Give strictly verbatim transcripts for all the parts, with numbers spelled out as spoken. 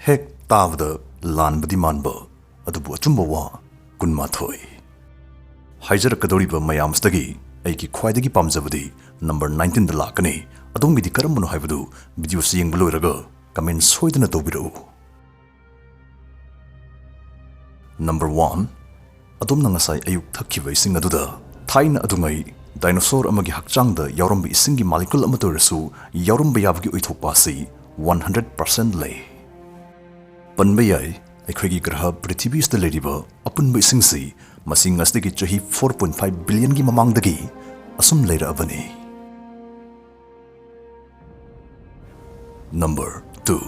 ꯍꯦꯛ ꯇꯥꯕꯗ ꯂꯥꯟꯕꯗꯤ ꯃꯥꯟꯕ, ꯑꯗꯨꯕꯨ ꯑꯆꯨꯝꯕ ꯋꯥ ꯀꯨꯟꯃꯥꯊꯣꯏ꯫ ꯍꯥꯏꯖꯔꯛꯀꯗꯧꯔꯤꯕ ꯃꯌꯥꯝꯁꯤꯗꯒꯤ ꯑꯩꯒꯤ ꯈ꯭ꯋꯥꯏꯗꯒꯤ ꯄꯥꯝꯖꯕꯗꯤ number nineteenꯗ ꯂꯥꯛꯀꯅꯤ꯫ ꯑꯗꯣꯝꯒꯤꯗꯤ ꯀꯔꯝꯕꯅꯣ ꯍꯥꯏꯕꯗꯨ videoꯁꯤ ꯌꯦꯡꯕ ꯂꯣꯏꯔꯒ comment ꯁꯣꯏꯗꯅ ꯇꯧꯕꯤꯔꯛꯎ꯫ Number one, ꯑꯗꯣꯝꯅ ꯉꯁꯥꯏ ꯑꯌꯨꯛ ꯊꯛꯈꯤꯕ ꯏꯁꯤꯡ ꯑꯗꯨꯗ ꯊꯥꯏꯅ ꯑꯗꯨꯉꯩ dinosaur ꯑꯃꯒꯤ ꯍꯛꯆꯥꯡꯗ ꯌꯥꯎꯔꯝꯕ ꯏꯁꯤꯡꯒꯤ molecule ꯑꯃꯠꯇ ꯑꯣꯏꯔꯁꯨ ꯌꯥꯎꯔꯝꯕ ꯌꯥꯕꯒꯤ ꯑꯣꯏꯊꯣꯛꯄ ꯑꯁꯤ one hundred percent ꯂꯩ꯫ ꯄꯟꯕ ꯌꯥꯏ, ꯑꯩꯈꯣꯏꯒꯤ ꯒ꯭ꯔꯍ ꯄ꯭ꯔꯤꯊꯤꯕꯤꯁꯤꯗ ꯂꯩꯔꯤꯕ ꯑꯄꯨꯟꯕ ꯏꯁꯤꯡꯁꯤ ꯃꯁꯤ ꯉꯁꯤꯗꯒꯤ ꯆꯍꯤ four point five billionꯒꯤ ꯃꯃꯥꯡꯗꯒꯤ ꯑꯁꯨꯝ ꯂꯩꯔꯛꯑꯕꯅꯤ꯫ Number two,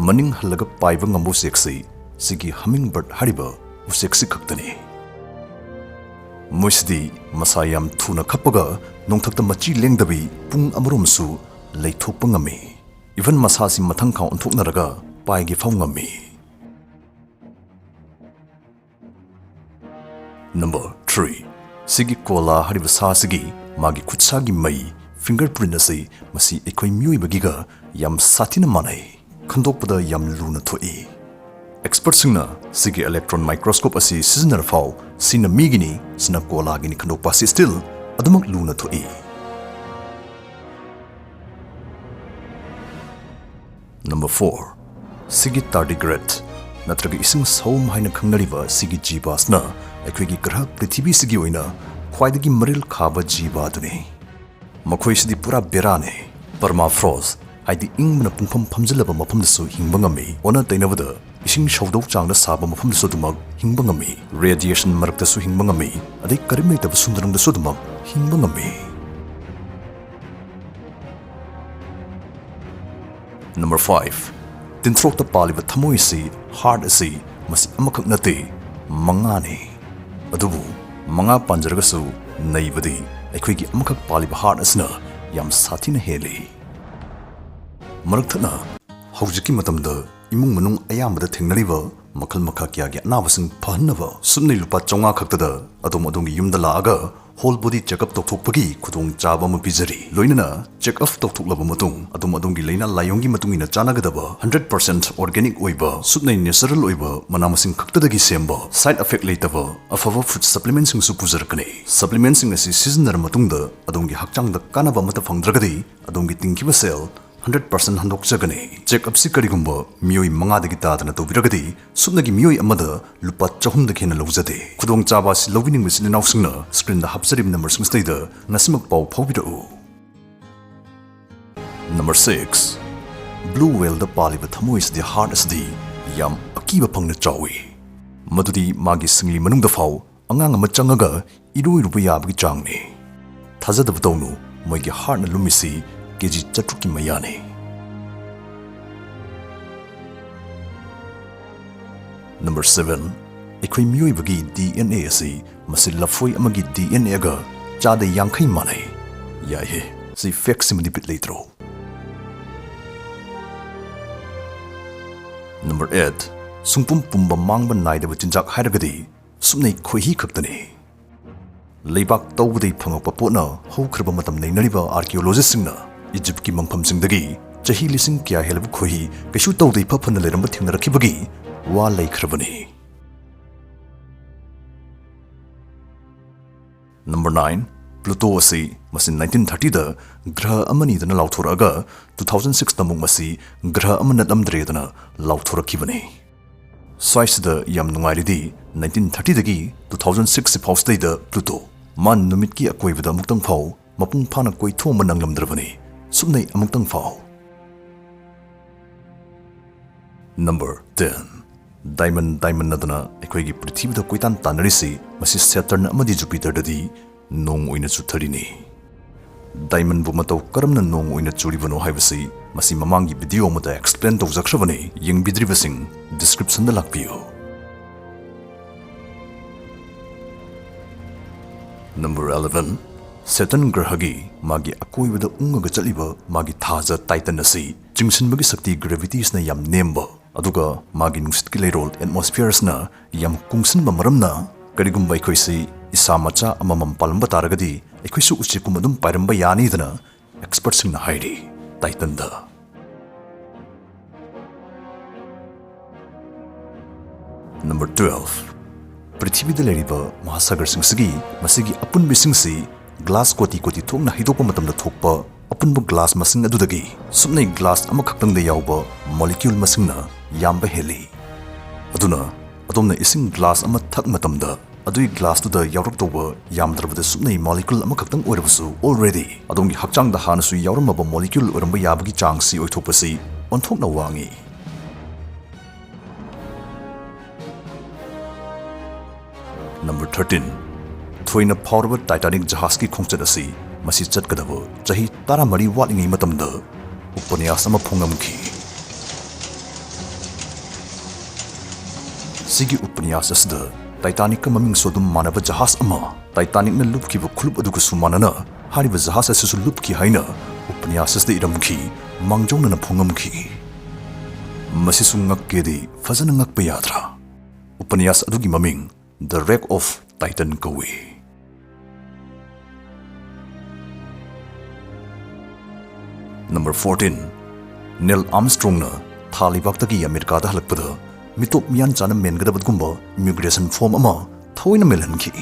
ꯃꯅꯤꯡ ꯍꯜꯂꯒ ꯄꯥꯏꯕ ꯉꯝꯕ ꯎꯆꯦꯛꯁꯤ ꯁꯤꯒꯤ hummingbird ꯍꯥꯏꯔꯤꯕ ꯎꯆꯦꯛꯁꯤ ꯈꯛꯇꯅꯤ꯫ ꯃꯣꯏꯁꯤꯗꯤ ꯃꯁꯥ ꯌꯥꯝ ꯊꯨꯅ ꯈꯞꯄꯒ ꯅꯣꯡꯊꯛꯇ ꯃꯆꯤ ꯂꯦꯡꯗꯕꯤ ꯄꯨꯡ ꯑꯃꯔꯣꯝꯁꯨ ꯂꯩꯊꯣꯛꯄ ꯉꯝꯃꯤ꯫ Even ꯃꯁꯥꯁꯤ ꯃꯊꯪ ꯈꯥ ꯑꯣꯟꯊꯣꯛꯅꯔꯒ ꯄꯥꯏꯒꯦ ꯐꯥꯎ ꯉꯝꯃꯤ꯫ Number three, ꯁꯤꯒꯤ koala ꯍꯥꯏꯔꯤꯕ ꯁꯥ ꯑꯁꯤꯒꯤ ꯃꯥꯒꯤ ꯈꯨꯠꯁꯥꯒꯤ ꯃꯩ, fingerprint ꯑꯁꯤ ꯃꯁꯤ ꯑꯩꯈꯣꯏ ꯃꯤꯑꯣꯏꯕꯒꯤꯒ ꯌꯥꯝ ꯁꯥꯊꯤꯅ ꯃꯥꯟꯅꯩ꯫ ꯈꯟꯗꯣꯛꯄꯗ ꯌꯥꯝ ꯂꯨꯅ ꯊꯣꯛꯏ꯫ Expertꯁꯤꯡꯅ ꯁꯤꯒꯤ electron microscope ꯑꯁꯤ ꯁꯤꯖꯤꯟꯅꯔꯐꯥꯎ ꯁꯤꯅ ꯃꯤꯒꯤꯅꯤ, ꯁꯤꯅ koalaꯒꯤꯅꯤ ꯈꯟꯗꯣꯛꯄ ꯑꯁꯤ still ꯑꯗꯨꯃꯛ ꯂꯨꯅ ꯊꯣꯛꯏ꯫ Number four, ꯁꯤꯒꯤ tardigrade ꯅꯠꯇ꯭ꯔꯒ ꯏꯁꯤꯡ ꯁꯑꯣꯝ ꯍꯥꯏꯅ ꯈꯪꯅꯔꯤꯕ ꯁꯤꯒꯤ ꯖꯤꯕ ꯑꯁꯤꯅ ꯑꯩꯈꯣꯏꯒꯤ ꯒ꯭ꯔꯍ ꯄ꯭ꯔꯤꯊꯤꯕꯤꯁꯤꯒꯤ ꯑꯣꯏꯅ ꯈ꯭ꯋꯥꯏꯗꯒꯤ ꯃꯔꯤꯜ ꯈꯥꯕ ꯖꯤꯕ ꯑꯗꯨꯅꯤ꯫ ꯃꯈꯣꯏꯁꯤꯗꯤ ꯄꯨꯔꯥ ꯕꯦꯔꯥꯅꯦ꯫ Permafrost ꯍꯥꯏꯗꯤ ꯏꯪꯕꯅ ꯄꯨꯡꯐꯝ ꯐꯝꯖꯤꯜꯂꯕ ꯃꯐꯝꯗꯁꯨ ꯍꯤꯡꯕ ꯉꯝꯃꯤ꯫ ꯑꯣꯟꯅ ꯇꯩꯅꯕꯗ ꯏꯁꯤꯡ ꯁꯧꯗꯧ ꯆꯥꯡꯗ ꯁꯥꯕ ꯃꯐꯝꯗꯁꯨ ꯑꯗꯨꯃꯛ ꯍꯤꯡꯕ ꯉꯝꯃꯤ꯫ Radiation ꯃꯔꯛꯇꯁꯨ ꯍꯤꯡꯕ ꯉꯝꯃꯤ꯫ ꯑꯗꯩ ꯀꯔꯤꯝ ꯂꯩꯇꯕ ꯁꯨꯝꯗ꯭ꯔꯪꯗꯁꯨ ꯑꯗꯨꯃꯛ ꯍꯤꯡꯕ ꯉꯝꯃꯤ꯫ Number five, ꯇꯤꯟꯊ꯭ꯔꯣꯛꯇ ꯄꯥꯜꯂꯤꯕ ꯊꯃꯣꯏ ꯑꯁꯤ, heart ꯑꯁꯤ, ꯃꯁꯤ ꯑꯃꯈꯛ ꯅꯠꯇꯦ, ꯃꯉꯥꯅꯤ꯫ ꯑꯗꯨꯕꯨ ꯃꯉꯥ ꯄꯥꯟꯖꯔꯒꯁꯨ ꯅꯩꯕꯗꯤ ꯑꯩꯈꯣꯏꯒꯤ ꯑꯃꯈꯛ ꯄꯥꯜꯂꯤꯕ heart ꯑꯁꯤꯅ ꯌꯥꯝ ꯁꯥꯊꯤꯅ ꯍꯦꯜꯂꯤ꯫ ꯃꯔꯛ ꯊꯠꯅ ꯍꯧꯖꯤꯛꯀꯤ ꯃꯇꯝꯗ ꯏꯃꯨꯡ ꯃꯅꯨꯡ ꯑꯌꯥꯝꯕꯗ ꯊꯦꯡꯅꯔꯤꯕ ꯃꯈꯜ ꯃꯈꯥ ꯀꯌꯥꯒꯤ ꯑꯅꯥꯕꯁꯤꯡ ꯐꯍꯟꯅꯕ ꯁꯨꯞꯅꯩ ꯂꯨꯄꯥ ꯆꯥꯝꯃꯉꯥ ꯈꯛꯇꯗ ꯑꯗꯣꯝ ꯑꯗꯣꯝꯒꯤ ꯌꯨꯝꯗ ꯂꯥꯛꯑꯒ Whole body checkup ꯇꯧꯊꯣꯛꯄꯒꯤ ꯈꯨꯗꯣꯡꯆꯥꯕ ꯑꯃ ꯄꯤꯖꯔꯤ꯫ ꯂꯣꯏꯅꯅ check up ꯇꯧꯊꯣꯛꯂꯕ ꯃꯇꯨꯡ ꯑꯗꯣꯝ ꯑꯗꯣꯝꯒꯤ ꯂꯥꯏꯅꯥ ꯂꯥꯏꯑꯣꯡꯒꯤ ꯃꯇꯨꯡ ꯏꯟꯅ ꯆꯥꯟꯅꯒꯗꯕ hundred percent organic ꯑꯣꯏꯕ, ꯁꯨꯞꯅꯩ natural ꯑꯣꯏꯕ ꯃꯅꯥ ꯃꯁꯤꯡ ꯈꯛꯇꯗꯒꯤ ꯁꯦꯝꯕ, side effect ꯂꯩꯇꯕ ꯑꯐꯕ food supplementꯁꯤꯡꯁꯨ ꯄꯨꯖꯔꯛꯀꯅꯤ꯫ Supplementꯁꯤꯡ ꯑꯁꯤ ꯁꯤꯖꯤꯟꯅꯔ ꯃꯇꯨꯡꯗ ꯑꯗꯣꯝꯒꯤ ꯍꯛꯆꯥꯡꯗ ꯀꯥꯟꯅꯕ ꯑꯃꯠꯇ ꯐꯪꯗ꯭ꯔꯒꯗꯤ ꯑꯗꯣꯝꯒꯤ ꯇꯤꯡꯈꯤꯕ ꯁꯦꯜ hundred percent ꯍꯟꯗꯣꯛꯆꯒꯅꯤ꯫ Check upꯁꯤ ꯀꯔꯤꯒꯨꯝꯕ ꯃꯤꯑꯣꯏ ꯃꯉꯥꯗꯒꯤ ꯇꯥꯗꯅ ꯇꯧꯕꯤꯔꯒꯗꯤ ꯁꯨꯞꯅꯒꯤ ꯃꯤꯑꯣꯏ ꯑꯃꯗ ꯂꯨꯄꯥ ꯆꯍꯨꯝꯗꯒꯤ ꯍꯦꯟꯅ ꯂꯧꯖꯗꯦ꯫ ꯈꯨꯗꯣꯡꯆꯥꯕ ꯑꯁꯤ ꯂꯧꯕꯤꯅꯤꯡꯕ ꯏꯆꯤꯜ ꯏꯅꯥꯎꯁꯤꯡꯅ screenꯗ ꯍꯥꯞꯆꯔꯤꯕ numberꯁꯤꯡꯁꯤꯗꯩꯗ ꯉꯁꯤꯃꯛ ꯄꯥꯎ ꯐꯥꯎꯕꯤꯔꯛꯎ꯫ Number six, blue whaleꯗ ꯄꯥꯜꯂꯤꯕ ꯊꯃꯣꯏ ꯑꯁꯤꯗꯤ, heart ꯑꯁꯤꯗꯤ ꯌꯥꯝ ꯑꯀꯤꯕ ꯐꯪꯅ ꯆꯥꯎꯏ꯫ ꯃꯗꯨꯗꯤ ꯃꯥꯒꯤ ꯁꯤꯡꯂꯤ ꯃꯅꯨꯡꯗ ꯐꯥꯎ ꯑꯉꯥꯡ ꯑꯃ ꯆꯪꯉꯒ ꯏꯔꯣꯏꯔꯨꯕ ꯌꯥꯕꯒꯤ ꯆꯥꯡꯅꯤ꯫ ꯊꯥꯖꯗꯕ ꯇꯧꯅꯨ, ꯃꯣꯏꯒꯤ heartꯅ ꯂꯨꯝꯃꯤꯁꯤ ꯀꯦꯖꯤ ꯆꯥꯇ꯭ꯔꯨꯛꯀꯤ ꯃꯌꯥꯅꯤ꯫ Number seven, ꯑꯩꯈꯣꯏ ꯃꯤꯑꯣꯏꯕꯒꯤ DNA ꯑꯁꯤ ꯃꯁꯤ ꯂꯐꯣꯏ ꯑꯃꯒꯤ DNAꯒ ꯆꯥꯗ ꯌꯥꯡꯈꯩ ꯃꯥꯟꯅꯩ꯫ ꯌꯥꯏꯍꯦ, ꯁꯤ factꯁꯤꯃꯗꯤ ꯕꯤꯠ ꯂꯩꯇ꯭ꯔꯣ? Number eight, ꯁꯨꯡꯄꯨꯝ ꯄꯨꯝꯕ ꯃꯥꯡꯕ ꯅꯥꯏꯗꯕ ꯆꯤꯟꯖꯥꯛ ꯍꯥꯏꯔꯒꯗꯤ ꯁꯨꯞꯅꯩ ꯈꯣꯏꯍꯤ ꯈꯛꯇꯅꯤ꯫ ꯂꯩꯕꯥꯛ ꯇꯧꯕꯗꯒꯤ ꯐꯪꯉꯛꯄ ꯄꯣꯠꯅ ꯍꯧꯈ꯭ꯔꯕ ꯃꯇꯝ ꯅꯩꯅꯔꯤꯕ archaeologistꯁꯤꯡꯅ ꯏꯖꯤꯞꯀꯤ ꯃꯪꯐꯝꯁꯤꯡꯗꯒꯤ ꯆꯍꯤ ꯂꯤꯁꯤꯡ ꯀꯌꯥ ꯍꯦꯜꯂꯕ ꯈꯣꯏꯍꯤ ꯀꯩꯁꯨ ꯇꯧꯗ ꯏꯐ ꯐꯅ ꯂꯩꯔꯝꯕ ꯊꯦꯡꯅꯔꯛꯈꯤꯕꯒꯤ ꯋꯥ ꯂꯩꯈ꯭ꯔꯕꯅꯤ꯫ Number nine, Pluto ꯑꯁꯤ ꯃꯁꯤ nineteen thirtyꯗ ꯒ꯭ꯔꯍ ꯑꯃꯅꯤꯗꯅ ꯂꯥꯎꯊꯣꯔꯛꯑꯒ two thousand sixꯇ ꯑꯃꯨꯛ ꯃꯁꯤ ꯒ꯭ꯔꯍ ꯑꯃ ꯅꯠꯂꯝꯗ꯭ꯔꯦꯗꯅ ꯂꯥꯎꯊꯣꯔꯛꯈꯤꯕꯅꯤ꯫ ꯁ꯭ꯋꯥꯏꯁꯤꯗ ꯌꯥꯝ ꯅꯨꯡꯉꯥꯏꯔꯤꯗꯤ nineteen thirtyꯗꯒꯤ two thousand six ꯐꯥꯎꯁꯤꯗꯩꯗ Pluto ꯃꯥ ꯅꯨꯃꯤꯠꯀꯤ ꯑꯀꯣꯏꯕꯗ ꯑꯃꯨꯛꯇꯪ ꯐꯥꯎ ꯃꯄꯨꯡ ꯐꯥꯅ ꯀꯣꯏꯊꯣꯛꯑꯝꯕ ꯅꯪꯂꯝꯗ꯭ꯔꯕꯅꯤ, ꯁꯨꯞꯅꯩ ꯑꯃꯨꯛꯇꯪ ꯐꯥꯎ꯫ Number ten, diamond diamond ꯑꯗꯨꯅ ꯑꯩꯈꯣꯏꯒꯤ ꯄ꯭ꯔꯤꯊꯤꯕꯤꯗ ꯀꯣꯏꯇꯥꯟ ꯇꯥꯟꯅꯔꯤꯁꯤ ꯃꯁꯤ Saturn ꯑꯃꯗꯤ Jupiterꯗꯗꯤ ꯅꯣꯡ ꯑꯣꯏꯅ ꯆꯨꯊꯔꯤꯅꯤ꯫ Diamondꯕꯨ ꯃꯇꯧ ꯀꯔꯝꯅ ꯅꯣꯡ ꯑꯣꯏꯅ ꯆꯨꯔꯤꯕꯅꯣ ꯍꯥꯏꯕꯁꯤ ꯃꯁꯤ ꯃꯃꯥꯡꯒꯤ video ꯑꯃꯗ explain ꯇꯧꯖꯈ꯭ꯔꯕꯅꯤ, ꯌꯦꯡꯕꯤꯗ꯭ꯔꯤꯕꯁꯤꯡ descriptionꯗ ꯂꯥꯛꯄꯤꯌꯨ꯫ Number eleven, Saturn ꯒ꯭ꯔꯍꯒꯤ ꯃꯥꯒꯤ ꯑꯀꯣꯏꯕꯗ ꯎꯪꯉꯒ ꯆꯠꯂꯤꯕ ꯃꯥꯒꯤ ꯊꯥꯖ Titan ꯑꯁꯤ ꯆꯤꯡꯁꯤꯟꯕꯒꯤ ꯁꯛꯇꯤ gravityꯁꯤꯅ ꯌꯥꯝ ꯅꯦꯝꯕ, ꯑꯗꯨꯒ ꯃꯥꯒꯤ ꯅꯨꯡꯁꯤꯠꯀꯤ ꯂꯩꯔꯣꯜ atmosphereꯁꯤꯅ ꯌꯥꯝ ꯀꯨꯡꯁꯤꯟꯕ ꯃꯔꯝꯅ ꯀꯔꯤꯒꯨꯝꯕ ꯑꯩꯈꯣꯏꯁꯤ ꯏꯁꯥ ꯃꯆꯥ ꯑꯃꯃꯝ ꯄꯥꯜꯂꯝꯕ ꯇꯥꯔꯒꯗꯤ ꯑꯩꯈꯣꯏꯁꯨ ꯎꯆꯦꯛꯀꯨꯝ ꯑꯗꯨꯝ ꯄꯥꯏꯔꯝꯕ ꯌꯥꯅꯤꯗꯅ ꯑꯦꯛꯁꯄꯔꯠꯁꯤꯡꯅ ꯍꯥꯏꯔꯤ꯫ ꯇꯥꯏꯇꯟꯗ꯫ Number twelve. ꯄ꯭ꯔꯤꯊꯤꯕꯤꯗ ꯂꯩꯔꯤꯕ ꯃꯍꯥꯁꯥꯒꯔꯁꯤꯡꯁꯤꯒꯤ ꯃꯁꯤꯒꯤ ꯑꯄꯨꯟꯕꯤꯁꯤꯡꯁꯤ ꯒ꯭ꯂꯥꯁ ꯀꯣꯇꯤ ꯀꯣꯇꯤ ꯊꯣꯛꯅ ꯍꯩꯗꯣꯛꯄ ꯃꯇꯝꯗ ꯊꯣꯛꯄ ꯑꯄꯨꯟꯕ ꯒ꯭ꯂꯥꯁ ꯃꯁꯤꯡ ꯑꯗꯨꯗꯒꯤ ꯁꯨꯞꯅꯩ ꯒ꯭ꯂꯥꯁ ꯑꯃꯈꯛꯇꯪꯗ ꯌꯥꯎꯕ ꯃꯣꯂꯤꯀ꯭ꯌꯨꯜ ꯃꯁꯤꯡꯅ ꯌꯥꯝꯕ ꯍꯦꯜꯂꯤ꯫ ꯑꯗꯨꯅ ꯑꯗꯣꯝꯅ ꯏꯁꯤꯡ ꯒ꯭ꯂꯥꯁ ꯑꯃ ꯊꯛ ꯃꯇꯝꯗ ꯑꯗꯨꯒꯤ ꯒ꯭ꯂꯥꯁꯇꯨꯗ ꯌꯥꯎꯔꯛꯇꯧꯕ ꯌꯥꯝꯗ꯭ꯔꯕꯗ ꯁꯨꯞꯅꯩ ꯃꯣꯂꯤꯀ꯭ꯌꯨꯜ ꯑꯃꯈꯛꯇꯪ ꯑꯣꯏꯔꯕꯁꯨ, already ꯑꯗꯣꯝꯒꯤ ꯍꯛꯆꯥꯡꯗ ꯍꯥꯟꯅꯁꯨ ꯌꯥꯎꯔꯝꯃꯕ ꯃꯣꯂꯤꯀ꯭ꯌꯨꯜ ꯑꯣꯏꯔꯝꯕ ꯌꯥꯕꯒꯤ ꯆꯥꯡꯁꯤ ꯑꯣꯏꯊꯣꯛꯄꯁꯤ ꯑꯣꯟꯊꯣꯛꯅ ꯋꯥꯡꯉꯤ꯫ Number thirteen. ꯊꯣꯏꯅ ꯐꯥꯎꯔꯕ ꯇꯥꯏꯇꯥꯅꯤꯛ ꯖꯍꯥꯖꯀꯤ ꯈꯣꯡꯆꯠ ꯑꯁꯤ ꯃꯁꯤ ꯆꯠꯀꯗꯕ ꯆꯍꯤ ꯇꯔꯥꯃꯔꯤ ꯋꯥꯠꯂꯤꯉꯩ ꯃꯇꯝꯗ ꯎꯄꯅ꯭ꯌꯥꯁ ꯑꯃ ꯐꯣꯡꯂꯝꯈꯤ꯫ ꯁꯤꯒꯤ ꯎꯄꯅ꯭ꯌꯥꯁ ꯑꯁꯤꯗ ꯇꯥꯏꯇꯥꯅꯤꯛꯀ ꯃꯃꯤꯡꯁꯨ ꯑꯗꯨꯝ ꯃꯥꯟꯅꯕ ꯖꯍꯥꯖ ꯑꯃ, ꯇꯥꯏꯇꯥꯅꯤꯛꯅ ꯂꯨꯞꯈꯤꯕ ꯈꯨꯂꯨꯞ ꯑꯗꯨꯒꯁꯨ ꯃꯥꯟꯅꯅ ꯍꯥꯏꯔꯤꯕ ꯖꯍꯥꯖ ꯑꯁꯤꯁꯨ ꯂꯨꯞꯈꯤ ꯍꯥꯏꯅ ꯎꯄꯅ꯭ꯌꯥꯁ ꯑꯁꯤꯗ ꯏꯔꯝꯈꯤ, ꯃꯥꯡꯖꯧꯅꯅ ꯐꯣꯡꯉꯝꯈꯤ꯫ ꯃꯁꯤꯁꯨ ꯉꯛꯀꯦꯗꯤ ꯐꯖꯅ ꯉꯛꯄ ꯌꯥꯗ꯭ꯔꯥ? ꯎꯄꯅ꯭ꯌꯥꯁ ꯑꯗꯨꯒꯤ ꯃꯃꯤꯡ The Wreck of Titan ꯀꯧꯏ꯫ Number fourteen. ꯅꯤꯜ ꯑꯥꯔꯝꯁꯇ꯭ꯔꯣꯡꯅ ꯊꯥ ꯂꯩꯕꯥꯛꯇꯒꯤ ꯑꯃꯦꯔꯤꯀꯥꯗ ꯍꯜꯂꯛꯄꯗ ꯃꯤꯇꯣꯞ ꯃꯤꯌꯥꯟ ꯆꯥꯅ ꯃꯦꯟꯒꯗꯕꯒꯨꯝꯕ ꯏꯃꯤꯒ꯭ꯔꯦꯁꯟ ꯐꯣꯔꯝ ꯑꯃ ꯊꯑꯣꯏꯅ ꯃꯦꯜꯍꯟꯈꯤ꯫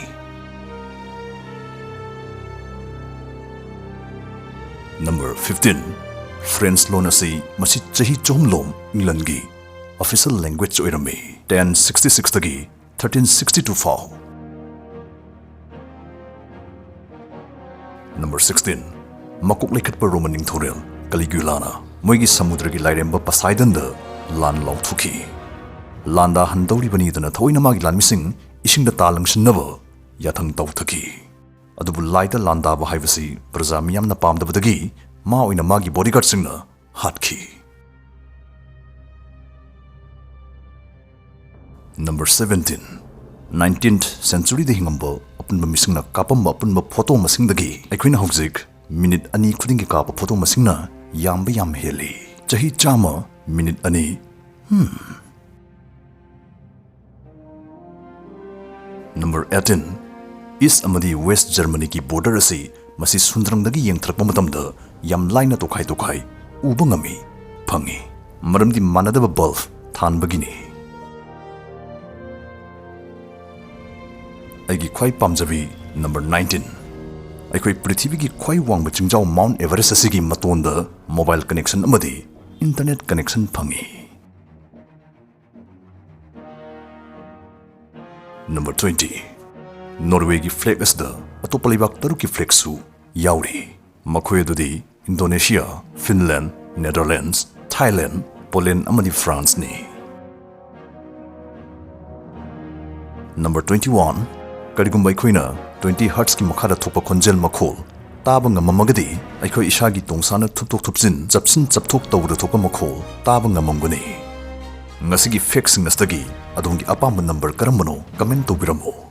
Number fifteen. ꯐ꯭ꯔꯦꯟꯁ ꯂꯣꯟ ꯑꯁꯤ ꯃꯁꯤ ꯆꯍꯤ ꯆꯍꯨꯝꯂꯣꯝ ꯏꯪꯂꯟꯒꯤ ꯑꯣꯐꯤꯁꯤꯌꯦꯜ ꯂꯦꯡꯒ꯭ꯋꯦꯖ ꯑꯣꯏꯔꯝꯃꯤ, ꯇꯦꯟ ꯁꯤꯛꯁꯇꯤ ꯁꯤꯛꯁꯇꯒꯤ ꯊꯥꯔꯇꯤꯟ ꯁꯤꯛꯁꯇꯤ ꯇꯨ ꯐꯥꯎ꯫ Number sixteen. ꯃꯀꯣꯛ ꯂꯩꯈꯠꯄ ꯔꯣꯃꯟ ꯅꯤꯡꯊꯧꯔꯦꯜ ꯀꯂꯤꯒ꯭ꯌꯨꯂꯥꯅ ꯃꯣꯏꯒꯤ ꯁꯃꯨꯗ꯭ꯔꯒꯤ ꯂꯥꯏꯔꯦꯝꯕ ꯄꯁꯥꯏꯗꯟꯗ ꯂꯥꯟ ꯂꯥꯎꯊꯣꯛꯈꯤ꯫ ꯂꯥꯟꯗꯥꯍꯟꯗꯧꯔꯤꯕꯅꯤꯗꯅ ꯊꯑꯣꯏꯅ ꯃꯥꯒꯤ ꯂꯥꯟꯃꯤꯁꯤꯡ ꯏꯁꯤꯡꯗ ꯇꯥ ꯂꯪꯁꯤꯟꯅꯕ ꯌꯥꯊꯪ ꯇꯧꯊꯈꯤ꯫ ꯑꯗꯨꯕꯨ ꯂꯥꯏꯗ ꯂꯥꯟꯗꯥꯕ ꯍꯥꯏꯕꯁꯤ ꯄ꯭ꯔꯖꯥ ꯃꯤꯌꯥꯝꯅ ꯄꯥꯝꯗꯕꯗꯒꯤ ꯃꯥ ꯑꯣꯏꯅ ꯃꯥꯒꯤ ꯕꯣꯗꯤꯒꯥꯔꯗꯁꯤꯡꯅ ꯍꯥꯠꯈꯤ꯫ Number seventeen. ꯅꯥꯏꯟꯇꯤꯟꯊ ꯁꯦꯟꯆꯨꯔꯤꯗ ꯍꯤꯡꯉꯝꯕ ꯑꯄꯨꯟꯕ ꯃꯤꯁꯤꯡꯅ ꯀꯥꯞꯄꯝꯕ ꯑꯄꯨꯟꯕ ꯐꯣꯇꯣ ꯃꯁꯤꯡꯗꯒꯤ ꯑꯩꯈꯣꯏꯅ ꯍꯧꯖꯤꯛ ꯃꯤꯅꯤꯠ ꯑꯅꯤ ꯈꯨꯗꯤꯡꯒꯤ ꯀꯥꯞꯄ ꯐꯣꯇꯣ ꯃꯁꯤꯡꯅ ꯌꯥꯝꯕ ꯌꯥꯝ ꯍꯦꯜꯂꯤ꯫ ꯆꯍꯤ ꯆꯥꯝꯃ ꯃꯤꯅꯤꯠ ꯑꯅꯤ꯫ ꯍꯝ꯫ Number eighteen. ꯏꯁ ꯑꯃꯗꯤ ꯋꯦꯁ ꯖꯔꯃꯅꯤꯒꯤ ꯕꯣꯔꯗꯔ ꯑꯁꯤ ꯃꯁꯤ ꯁꯨꯟꯗ꯭ꯔꯪꯗꯒꯤ ꯌꯦꯡꯊꯔꯛꯄ ꯃꯇꯝꯗ ꯌꯥꯝ ꯂꯥꯏꯅ ꯇꯣꯈꯥꯏ ꯇꯣꯈꯥꯏ ꯎꯕ ꯉꯝꯃꯤ, ꯐꯪꯉꯤ꯫ ꯃꯔꯝꯗꯤ ꯃꯥꯟꯅꯗꯕ ꯕꯜꯕ ꯊꯥꯟꯕꯒꯤꯅꯤ꯫ ꯑꯩꯒꯤ ꯈ꯭ꯋꯥꯏ ꯄꯥꯝꯖꯕꯤ ꯅꯝꯕꯔ ꯅꯥꯏꯟꯇꯤꯟ꯫ ꯑꯩꯈꯣꯏ ꯄ꯭ꯔꯤꯊꯤꯕꯤꯒꯤ ꯈ꯭ꯋꯥꯏ ꯋꯥꯡꯕ ꯆꯤꯡꯖꯥꯎ ꯃꯥꯎꯟꯠ ꯑꯦꯚꯔꯦꯁ ꯑꯁꯤꯒꯤ ꯃꯇꯣꯟꯗ ꯃꯣꯕꯥꯏꯜ ꯀꯅꯦꯛꯁꯟ ꯑꯃꯗꯤ ꯏꯟꯇꯔꯅꯦꯠ ꯀꯅꯦꯛꯁꯟ ꯐꯪꯉꯤ꯫ Number twenty. ꯅꯣꯔꯋꯦꯒꯤ ꯐ꯭ꯂꯦꯒ ꯑꯁꯤꯗ ꯑꯇꯣꯞꯄ ꯂꯩꯕꯥꯛ ꯇꯔꯨꯛꯀꯤ ꯐ꯭ꯂꯦꯒꯁꯨ ꯌꯥꯎꯔꯤ꯫ ꯃꯈꯣꯏ ꯑꯗꯨꯗꯤ Indonesia, Finland, Netherlands, Thailand, Poland ꯑꯃꯗꯤ ꯐ꯭ꯔꯥꯟꯁꯅꯤ꯫ Number twenty one. ꯀꯔꯤꯒꯨꯝꯕ ꯑꯩꯈꯣꯏꯅ ꯇ꯭ꯋꯦꯟꯇꯤ ꯍꯔꯠꯁꯀꯤ ꯃꯈꯥꯗ ꯊꯣꯛꯄ ꯈꯣꯟꯖꯦꯜ ꯃꯈꯣꯜ ꯇꯥꯕ ꯉꯝꯃꯝꯃꯒꯗꯤ, ꯑꯩꯈꯣꯏ ꯏꯁꯥꯒꯤ ꯇꯣꯡꯁꯥꯅ ꯊꯨꯞꯇꯣꯛ ꯊꯨꯞꯆꯤꯟ, ꯆꯞꯁꯤꯟ ꯆꯞꯊꯣꯛ ꯇꯧꯕꯗ ꯊꯣꯛꯄ ꯃꯈꯣꯜ ꯇꯥꯕ ꯉꯝꯃꯝꯒꯅꯤ꯫ ꯉꯁꯤꯒꯤ ꯐꯦꯛꯁꯤꯡ ꯑꯁꯤꯗꯒꯤ ꯑꯗꯣꯝꯒꯤ ꯑꯄꯥꯝꯕ ꯅꯝꯕꯔ ꯀꯔꯝꯕꯅꯣ ꯀꯃꯦꯟ ꯇꯧꯕꯤꯔꯝꯃꯨ꯫